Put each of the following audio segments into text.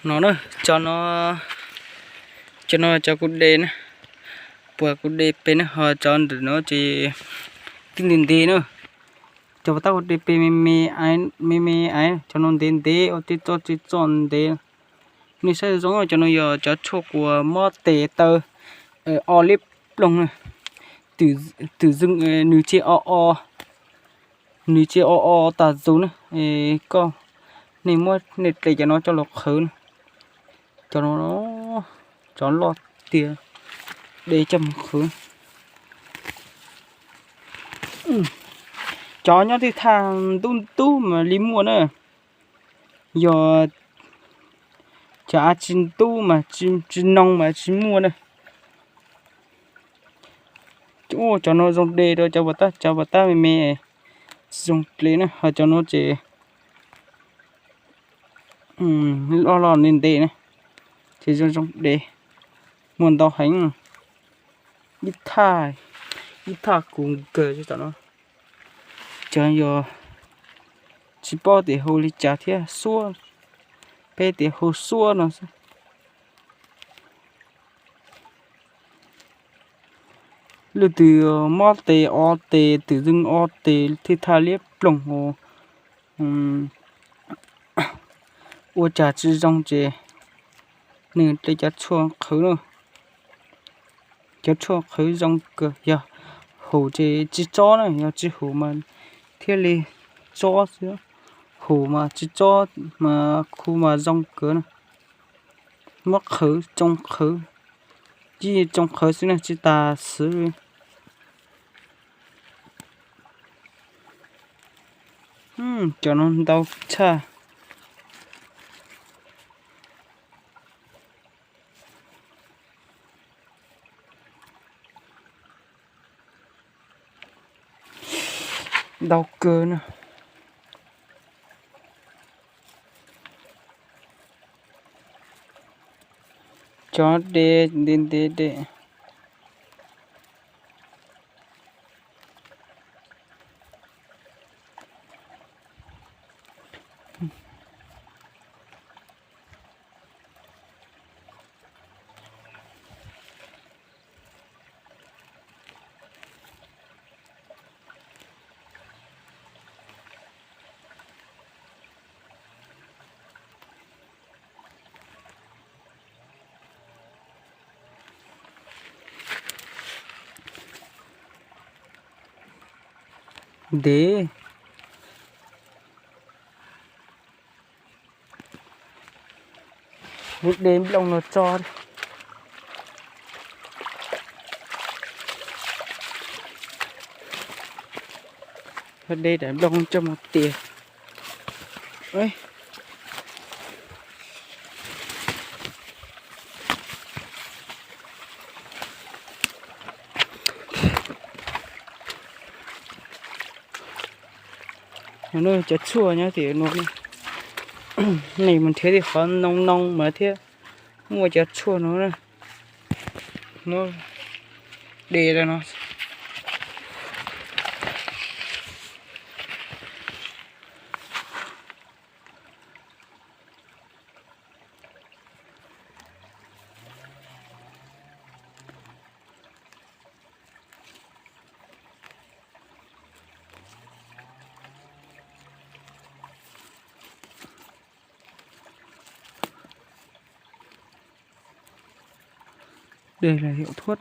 No na, cov no, cov no cov kuv de na, puas kuv de pem na, ho cov ntawm no ces twb ntev ntev na. Cov pas tab kuv de pem me me, me me aiv, cov no ntev ntev ua tej txoj tej txoj ntev. Nej saib zoo, cov no yog cov tshuaj kuas mob tes taw, o liab ploog na. Twm zeeg nws tsis o o, nws tsis o o tas zus na. Koj, nej muab nej tle cov no coj los qhwv na. Cov no, cov loj tiag, de coj mus qhwv. Cov nyob tej thaj ntub ntub mas li muaj na. Yog cov av tsis ntub mas tsis noo mas tsis muaj na. Cov no zoo de rau cov pas tab, cov pas tab me me tsis zoo de na, ho cov no ces loj loj ntev ntev na, ces zoo zoo de, muaj ntau heev. Ib thaj, ib thaj kuv nkawg tom no. Cov yog tsis paub tias hu li cas thiab, xuab, peb tias hu xuab no xwb. Leej twg mob tes o tes, twm zeeg o tes, tej thaj liab ploog, ua cas tsis zoo ces nws tle cov tshuaj qhwv na. Cov tshuaj qhwv zoo kawg, yog hum ces tsis tsob na, yog tsis hum mas thiaj li tsob xwb. Hum mas tsis tsob mas khu mas zoo kawg na. Muab qhwv tsoo qhwv, tib tsoo qhwv xwb na, tsis tas xwb. Cov no ntau tshaj. Ntau kawg na. Cov de ntev ntev de. Ntev. Kuv de nplooj no tso. De daim nplooj coj mus tias. Cov tshuaj nyob tim no, nej mus nrhiav tej qhov noo noo mas thiaj muaj cov tshuaj no na. De no. Đây là hiệu thuốc.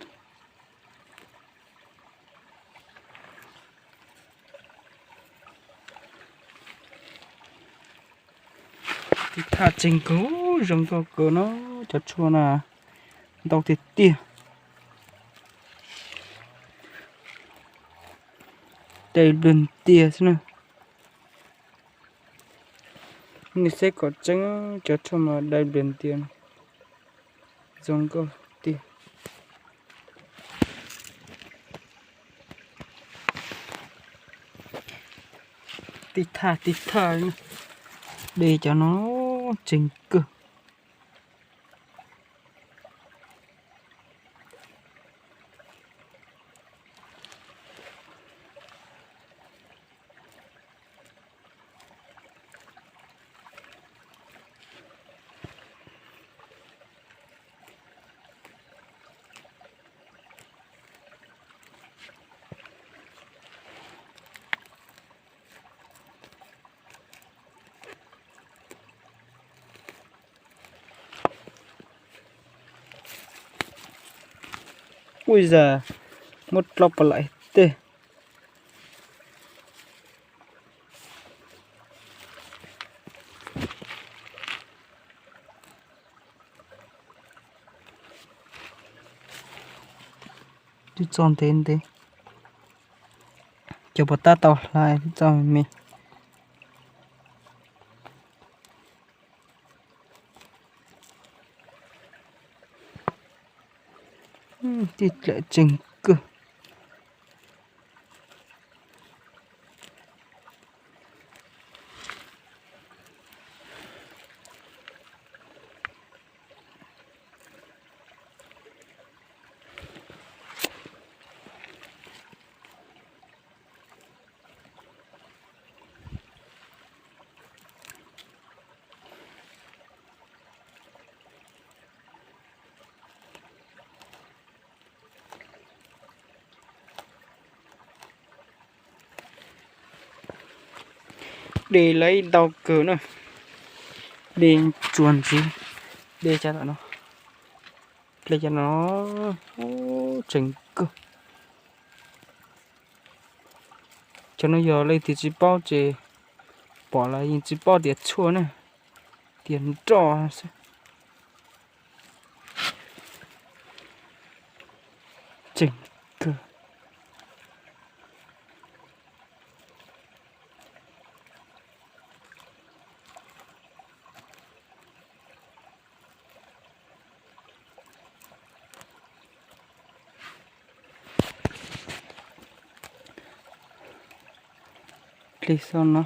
Thaj tseem kawg, zoo nkauj kawg no, cov tshuaj na, ntau tiag tiag. Dai npliag tiag xwb na. Nej saib kom tseeb, cov tshuaj mas dai npliag tiag, zoo nkauj tiag. Tib thaj tib thaj, de cov no tseem kawg. Ua zag, muab dlov pas lam tej. Twb txog ntev ntev, cov puas tab tau hlais twb txog me. Tij dlaim tseem kawg. De lawv ntau kawg na. De tsuas ntxiv. De cov no, ple cov no tseem kawg. Cov no yog leej twg tsis paub ces pom los yeej tsis paub tias tshuaj na, tias nroj xwb. Tseem kawg. Ple xo no.